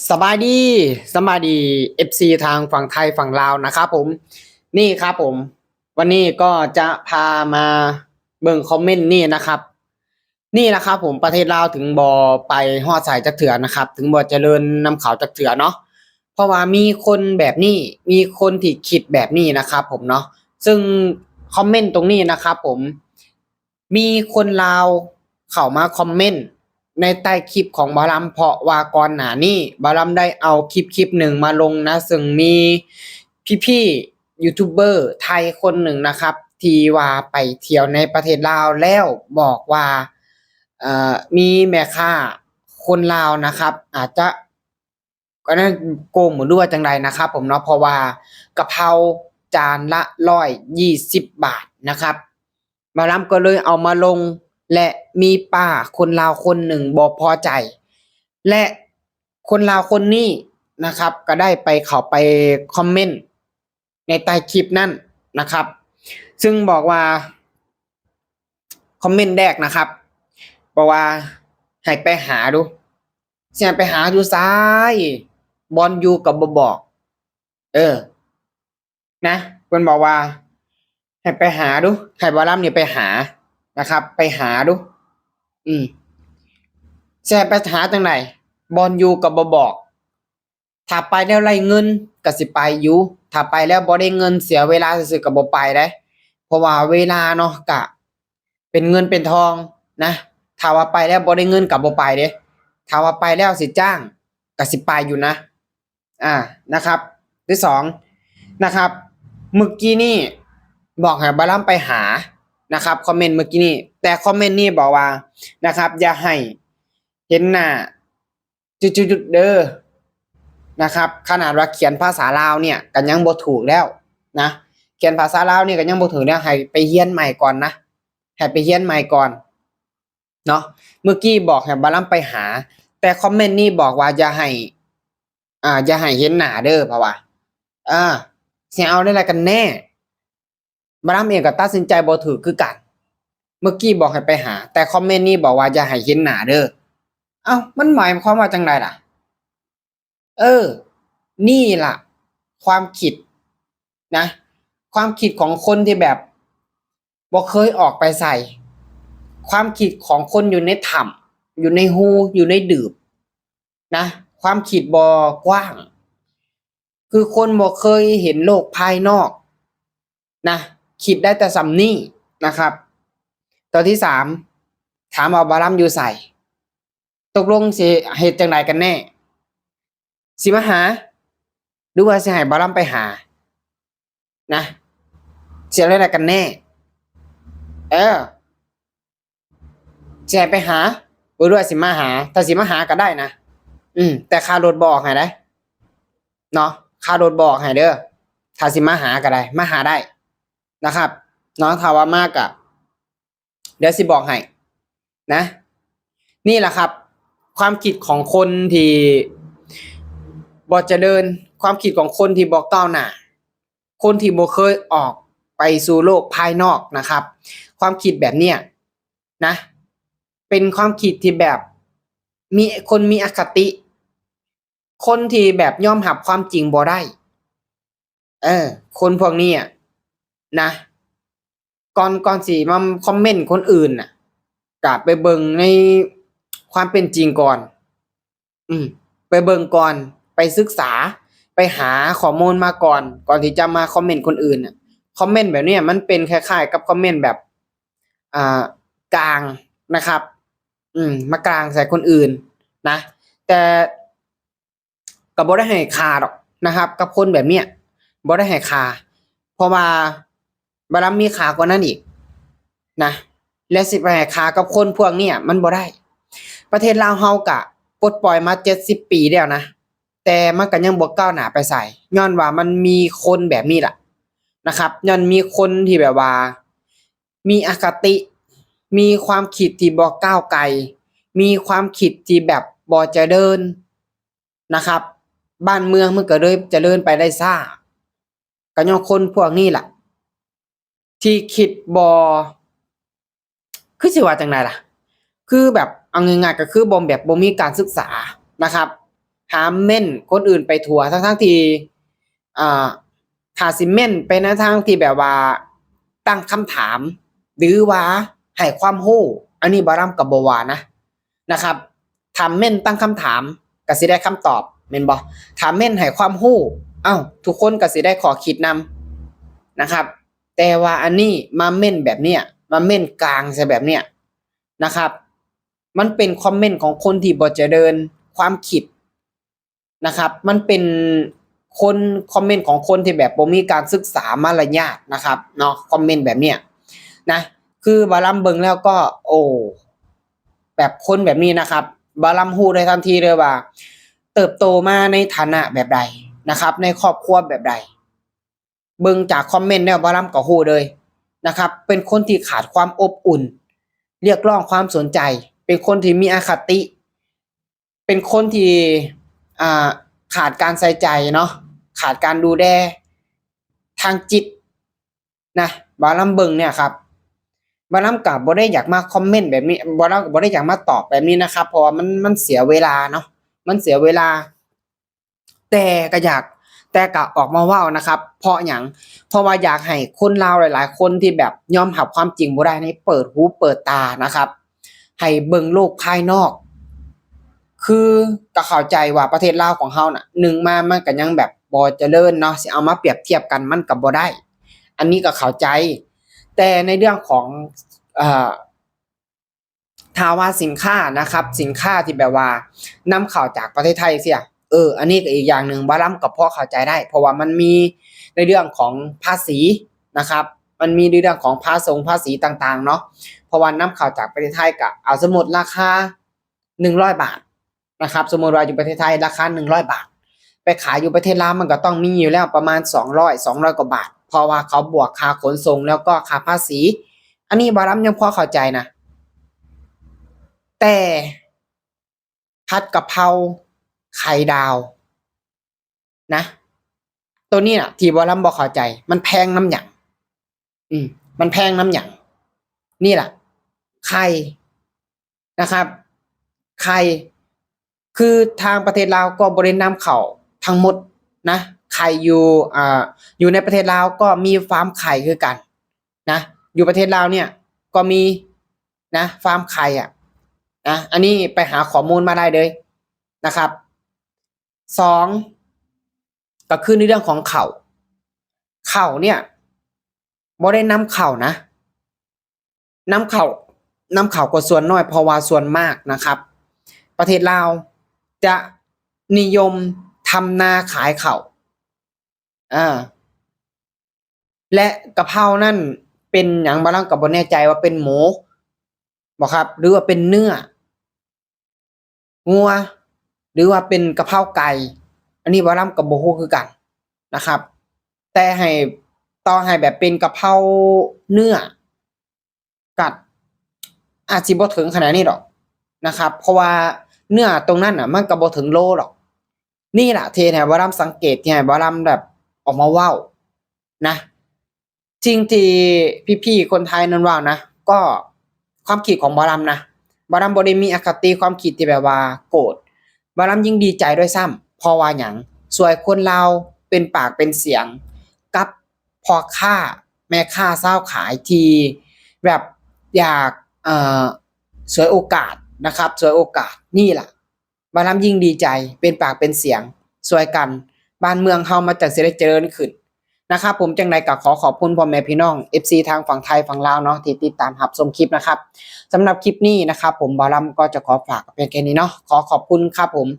ສະບາຍດີ ສະບາຍດີ ເອັຟຊີ ທາງຝັ່ງໄທຝັ່ງລາວນະຄັບຜົມ. ນີ້ຄັບຜົມ ວັນນີ້ກໍຈະພາມາເບິ່ງຄອມເມັນນີ້ນະຄັບ. ນີ້ລະຄັບຜົມ ປະເທດລາວເຖິງບໍ່ໄປຮອດໃສຈັກເທື່ອນະຄັບ ເຖິງບໍ່ຈະເລີນນຳເຂົາຈັກເທື່ອເນາະ ເພາະວ່າມີຄົນແບບນີ້ ມີຄົນທີ່ຄິດແບບນີ້ນະຄັບຜົມເນາະ. ເຊິ່ງຄອມເມັນຕົງນີ້ນະຄັບຜົມ ມີຄົນລາວເຂົ້າມາຄອມເມັນໃນໃຕ້ຄລິບຂອງບ່າວລຳ ເພາະວ່າກ່ອນໜ້ານີ້ບ່າວລຳໄດ້ເອົາຄລິບຄລິບໜຶ່ງມາລົງນະ ເຊິ່ງມີພີ່ໆຢູທູບເບີໄທຄົນໜຶ່ງນະຄັບ ທີ່ວ່າໄປທ່ຽວໃນປະເທດລາວແລ້ວບອກວ່າ ເອີ ມີແມ່ຄ້າຄົນລາວນະຄັບ ອາດຈະ ອັນນັ້ນໂກງບໍ່ຮູ້ວ່າຈັ່ງໃດນະຄັບຜົມເນາະ ເພາະວ່າກະເພົາຈານລະຮ້ອຍຍີ່ສິບບາດນະຄັບ. ບ່າວລຳກໍເລີຍເອົາມາລົງ ແລະ ມີປ້າຄົນລາວຄົນໜຶ່ງບໍ່ພໍໃຈ ແລະ ຄົນລາວຄົນນີ້ນະຄັບ ກໍໄດ້ໄປ ເຂົ້າໄປຄອມເມັນໃນໃຕ້ຄລິບນັ້ນນະຄັບ ເຊິ່ງບອກວ່າ ຄອມເມັນແດກນະຄັບ ບອກວ່າໃຫ້ໄປຫາດູ ຊິໃຫ້ໄປຫາຢູ່ໃສ ບ່ອນຢູ່ກໍບໍ່ບອກ ເອີ ນະ ເພິ່ນບອກວ່າໃຫ້ໄປຫາດູ ໃຫ້ບ່າວລຳນີ້ໄປຫານະຄັບ ໄປຫາດູ ອືມ ຊິໃຫ້ໄປຫາຈັ່ງໃດ ບ່ອນຢູ່ກໍບໍ່ບອກ. ຖ້າໄປແລ້ວໄດ້ເງິນກໍຊິໄປຢູ່ ຖ້າໄປແລ້ວບໍ່ໄດ້ເງິນ ເສຍເວລາຊື່ໆກໍບໍ່ໄປເດ້ ເພາະວ່າເວລາເນາະ ກະເປັນເງິນເປັນທອງນະ. ຖ້າວ່າໄປແລ້ວບໍ່ໄດ້ເງິນກໍບໍ່ໄປເດ້ ຖ້າວ່າໄປແລ້ວຊິຈ້າງກໍຊິໄປຢູ່ນະ ອາ ນະຄັບ. ທີສອງນະຄັບ ມື້ກີ້ນີ້ບອກໃຫ້ບ່າວລຳໄປຫານະຄັບ ຄອມເມັນມື້ກີ້ນີ້ ແຕ່ຄອມເມັນນີ້ບອກວ່ານະຄັບ ຢ່າໃຫ້ເຫັນໜ້າ ຈຸດໆໆເດີນະຄັບ. ຂະໜາດວ່າຂຽນພາສາລາວເນີ້ຍກໍຍັງບໍ່ຖືກແລ້ວນະ ຂຽນພາສາລາວນີ້ກໍຍັງບໍ່ຖືກແລ້ວ ໃຫ້ໄປຮຽນໃໝ່ກ່ອນນະ ໃຫ້ໄປຮຽນໃໝ່ກ່ອນເນາະ. ມື້ກີ້ບອກໃຫ້ບ່າວລຳໄປຫາ ແຕ່ຄອມເມັນນີ້ບອກວ່າຢ່າໃຫ້ ອ່າ ຢ່າໃຫ້ເຫັນໜ້າເດີ ເພາະວ່າ ເອີ ຊິເອົາແນວໃດກັນແນ່? ບ່າວລຳເອງກໍຕັດສິນໃຈບໍ່ຖືກຄືກັນ ມື້ກີ້ບອກໃຫ້ໄປຫາ ແຕ່ຄອມເມັນນີ້ບອກວ່າຢ່າໃຫ້ເຫັນໜ້າເດີ. ເອົ້າ ມັນໝາຍຄວາມວ່າຈັ່ງໃດລະ? ເອີ ນີ້ລະຄວາມຄິດນະ ຄວາມຄິດຂອງຄົນທີ່ແບບບໍ່ເຄີຍອອກໄປໃສ ຄວາມຄິດຂອງຄົນຢູ່ໃນຖ້ຳ ຢູ່ໃນຮູ ຢູ່ໃນດືບນະ ຄວາມຄິດບໍ່ກວ້າງ ຄືຄົນບໍ່ເຄີຍເຫັນໂລກພາຍນອກນະ ຄິດໄດ້ແຕ່ສ່ຳນີ້ນະຄັບ. ຕົວທີສາມ ຖາມວ່າບ່າວລຳຢູ່ໃສ? ຕົກລົງຊິເຮັດຈັ່ງໃດກັນແນ່? ຊິມາຫາ ຫຼືວ່າຊິໃຫ້ບ່າວລຳໄປຫານະ? ຊິເອົາແນວໃດກັນແນ່? ເອີ ຊິໃຫ້ໄປຫາ ບໍ່ຮູ້ວ່າຊິມາຫາ ຖ້າຊິມາຫາກໍໄດ້ນະ ອືມ ແຕ່ຄ່າລົດບໍ່ອອກໃຫ້ເດ້ເນາະ ຄ່າລົດບໍ່ອອກໃຫ້ເດີ ຖ້າຊິມາຫາກໍໄດ້ ມາຫາໄດ້ນະຄັບເນາະ ຖ້າວ່າມາກໍ ດຽວຊິບອກໃຫ້ນະ. ນີ້ລະຄັບ ຄວາມຄິດຂອງຄົນທີ່ບໍ່ຈະເລີນ ຄວາມຄິດຂອງຄົນທີ່ບໍ່ກ້າວໜ້າ ຄົນທີ່ບໍ່ເຄີຍອອກໄປສູ່ໂລກພາຍນອກນະຄັບ ຄວາມຄິດແບບເນີ້ຍນະ ເປັນຄວາມຄິດທີ່ແບບມີ ຄົນມີອະຄະຕິ ຄົນທີ່ແບບຍອມຮັບຄວາມຈິງບໍ່ໄດ້ ເອີ ຄົນພວກນີ້ນະ ກ່ອນ ກ່ອນຊິມາຄອມເມັນຄົນອື່ນນະ ກະໄປເບິ່ງໃນຄວາມເປັນຈິງກ່ອນ ອືມ ໄປເບິ່ງກ່ອນ ໄປສຶກສາ ໄປຫາຂໍ້ມູນມາກ່ອນ ກ່ອນທີ່ຈະມາຄອມເມັນຄົນອື່ນນະ. ຄອມເມັນແບບເນີ້ຍ ມັນເປັນຄ້າຍໆກັບຄອມເມັນແບບ ອ່າ ກາງນະຄັບ ອືມ ມາກາງໃສ່ຄົນອື່ນນະ ແຕ່ ກໍບໍ່ໄດ້ໃຫ້ຄ່າດອກນະຄັບ ກັບຄົນແບບເນີ້ຍ ບໍ່ໄດ້ໃຫ້ຄ່າ ເພາະວ່າບາລາມີຄ່າກວ່ານັ້ນອີກນະ ແລະ ຊິໄປໃຫ້ຄ່າກັບຄົນພວກເນີ້ຍ ມັນບໍ່ໄດ້. ປະເທດລາວເຮົາກະປົດປ່ອຍມາເຈັດສິບປີແລ້ວນະ ແຕ່ມັນກໍຍັງບໍ່ກ້າວໜ້າໄປໃສ ຍ້ອນວ່າມັນມີຄົນແບບນີ້ລະນະຄັບ ຍ້ອນມີຄົນທີ່ແບບວ່າມີອະຄະຕິ ມີຄວາມຄິດທີ່ບໍ່ກ້າວໄກ ມີຄວາມຄິດທີ່ແບບບໍ່ຈະເລີນ ນະຄັບ ບ້ານເມືອງມັນກໍເລີຍຈະເລີນໄປໄດ້ຊ້າ ກໍຍ້ອນຄົນພວກນີ້ລະ ທີ່ຄິດບໍ່ ຄືຊິວ່າຈັ່ງໃດລະ ຄືແບບ ເອົາງ່າຍໆ ກໍຄືບໍ່ ແບບບໍ່ມີການສຶກສານະຄັບ ຫາເມັ້ນຄົນອື່ນໄປທົ່ວ ທັງໆທີ່ ອ່າ ຖ້າຊິເມັ້ນໄປໃນທາງທີ່ແບບວ່າຕັ້ງຄຳຖາມ ຫຼືວ່າໃຫ້ຄວາມຮູ້ ອັນນີ້ບ່າວລຳກໍບໍ່ວ່ານະ ນະຄັບ. ຖ້າເມັ້ນຕັ້ງຄຳຖາມກໍຊິໄດ້ຄຳຕອບແມ່ນບໍ່? ຖ້າເມັ້ນໃຫ້ຄວາມຮູ້ ເອົ້າ ທຸກຄົນກໍຊິໄດ້ຂໍ້ຄິດນຳນະຄັບ. ແຕ່ວ່າອັນນີ້ມາເມັ້ນແບບເນີ້ຍ ມາເມັ້ນກາງໃສ່ແບບເນີ້ຍນະຄັບ ມັນເປັນຄອມເມັນຂອງຄົນທີ່ບໍ່ຈະເລີນຄວາມຄິດນະຄັບ ມັນເປັນຄົນ ຄອມເມັນຂອງຄົນທີ່ແບບບໍ່ມີການສຶກສາມາລະຍາດນະຄັບເນາະ ຄອມເມັນແບບເນີ້ຍນະ. ຄືບ່າວລຳເບິ່ງແລ້ວກໍ ໂອ້ ແບບຄົນແບບນີ້ນະຄັບ ບ່າວລຳຮູ້ໄດ້ທັນທີເລີຍວ່າເຕີບໂຕມາໃນຖານະແບບໃດນະຄັບ ໃນຄອບຄົວແບບໃດ. ເບິ່ງຈາກຄອມເມັນແລ້ວ ບ່າວລຳກໍຮູ້ເລີຍນະຄັບ ເປັນຄົນທີ່ຂາດຄວາມອົບອຸ່ນ ຮຽກຮ້ອງຄວາມສົນໃຈ ເປັນຄົນທີ່ມີອະຄະຕິ ເປັນຄົນທີ່ ອ່າ ຂາດການໃສ່ໃຈເນາະ ຂາດການດູແລທາງຈິດນະ. ບ່າວລຳເບິ່ງເນຍຄັບ ບ່າວລຳກໍບໍ່ໄດ້ຢາກມາຄອມເມັນແບບນີ້ ບ່າວລຳກໍບໍ່ໄດ້ຢາກມາຕອບແບບນີ້ນະຄັບ ເພາະວ່າມັນ ມັນເສຍເວລາເນາະ ມັນເສຍເວລາ. ແຕ່ກໍຢາກ ແຕ່ກໍອອກມາເວົ້ານະຄັບ ເພາະຫຍັງ? ເພາະວ່າຢາກໃຫ້ຄົນລາວຫຼາຍໆຄົນທີ່ແບບຍອມຮັບຄວາມຈິງບໍ່ໄດ້ນີ້ ເປີດຫູເປີດຕານະຄັບ ໃຫ້ເບິ່ງໂລກພາຍນອກ. ຄືກໍເຂົ້າໃຈວ່າປະເທດລາວຂອງເຮົານະ ໜຶ່ງມາມັນກໍຍັງແບບບໍ່ຈະເລີນເນາະ ຊິເອົາມາປຽບທຽບກັນມັນກໍບໍ່ໄດ້ ອັນນີ້ກໍເຂົ້າໃຈ. ແຕ່ໃນເລື່ອງຂອງ ເອີ ຖ້າວ່າສິນຄ້ານະຄັບ ສິນຄ້າທີ່ແບບວ່ານຳເຂົ້າຈາກປະເທດໄທເສຍ ເອີ ອັນນີ້ກໍອີກຢ່າງໜຶ່ງ ບ່າວລຳກໍພໍເຂົ້າໃຈໄດ້ ເພາະວ່າມັນມີໃນເລື່ອງຂອງພາສີນະຄັບ ມັນມີໃນເລື່ອງຂອງພາສົງພາສີຕ່າງໆເນາະ. ເພາະວ່ານຳເຂົ້າຈາກປະເທດໄທ ກໍເອົາສົມມຸດລາຄາໜຶ່ງຮ້ອຍບາດນະຄັບ ສົມມຸດວ່າຢູ່ປະເທດໄທລາຄາໜຶ່ງຮ້ອຍບາດ ໄປຂາຍຢູ່ປະເທດລາວ ມັນກໍຕ້ອງມີຢູ່ແລ້ວປະມານສອງຮ້ອຍ ສອງຮ້ອຍກວ່າບາດ ເພາະວ່າເຂົາບວກຄ່າຂົນສົ່ງ ແລ້ວກໍຄ່າພາສີ. ອັນນີ້ບ່າວລຳຍັງພໍເຂົ້າໃຈນະ ແຕ່ຜັດກະເພົາໄຂ່ດາວນະ ໂຕນີ້ນະທີ່ບ່າວລຳບໍ່ເຂົ້າໃຈ ມັນແພງນຳຫຍັງ? ອືມ ມັນແພງນຳຫຍັງ? ນີ້ລະ ໄຂ່ນະຄັບ ໄຂ່ ຄືທາງປະເທດລາວກໍບໍ່ໄດ້ນຳເຂົ້າທັງໝົດນະ ໄຂ່ຢູ່ ອ່າ ຢູ່ໃນປະເທດລາວກໍມີຟາມໄຂ່ຄືກັນນະ ຢູ່ປະເທດລາວເນຍກໍມີນະ ຟາມໄຂ່ອະນະ ອັນນີ້ໄປຫາຂໍ້ມູນມາໄດ້ເລີຍນະຄັບ. ສອງ ກໍຄືໃນເລື່ອງຂອງເຂົ້າ ເຂົ້າເນຍບໍ່ໄດ້ນຳເຂົ້ານະ ນຳເຂົ້າ ນຳເຂົ້າກໍສ່ວນໜ້ອຍ ເພາະວ່າສ່ວນມາກນະຄັບ ປະເທດລາວຈະນິຍົມທຳນາຂາຍເຂົ້າ ເອີ ແລະ ກະເພົານັ້ນເປັນຫຍັງ ບ່າວລຳກໍບໍ່ແນ່ໃຈວ່າເປັນໝູບໍ່ຄັບ ຫຼືວ່າເປັນເນື້ອ ງົວ ຫຼືວ່າເປັນກະເພົາໄກ່ ອັນນີ້ບ່າວລຳກໍບໍ່ຮູ້ຄືກັນນະຄັບ. ແຕ່ໃຫ້ ຕໍ່ໃຫ້ແບບເປັນກະເພົາເນື້ອ ກໍອາດຊິບໍ່ເຖິງຂະໜາດນີ້ດອກນະຄັບ ເພາະວ່າເນື້ອຕົງນັ້ນນະ ມັນກໍບໍ່ເຖິງໂລດອກ. ນີ້ລະທີ່ເຮັດໃຫ້ບ່າວລຳສັງເກດ ທີ່ໃຫ້ບ່າວລຳແບບອອກມາເວົ້ານະ ສິ່ງທີ່ພີ່ໆຄົນໄທນັ້ນເວົ້ານະ ກໍຄວາມຄິດຂອງບ່າວລຳນະ ບ່າວລຳບໍ່ໄດ້ມີອະຄະຕິຄວາມຄິດທີ່ແບບວ່າໂກດ ບ່າວລຳຍິ່ງດີໃຈດ້ວຍຊ້ຳ ເພາະວ່າຫຍັງ? ຊ່ວຍຄົນລາວເປັນປາກເປັນສຽງກັບພໍ່ຄ້າແມ່ຄ້າຊາວຂາຍທີ່ແບບຢາກ ເອີ ສວຍໂອກາດນະຄັບ ສວຍໂອກາດ ນີ້ລະ ບ່າວລຳຍິ່ງດີໃຈ ເປັນປາກເປັນສຽງຊ່ວຍກັນ ບ້ານເມືອງເຮົາມັນຈັ່ງຊິໄດ້ຈະເລີນຂຶ້ນນະຄັບຜົມ. ຈັ່ງໃດກໍຂໍຂອບຄຸນພໍ່ແມ່ພີ່ນ້ອງ ເອັຟຊີ ທາງຝັ່ງໄທຝັ່ງລາວເນາະ ທີ່ຕິດຕາມຮັບຊົມຄລິບນະຄັບ. ສຳລັບຄລິບນີ້ນະຄັບຜົມ ບ່າວລຳກໍຈະຂໍຝາກພຽງແຄ່ນີ້ເນາະ ຂໍຂອບຄຸນຄັບຜົມ.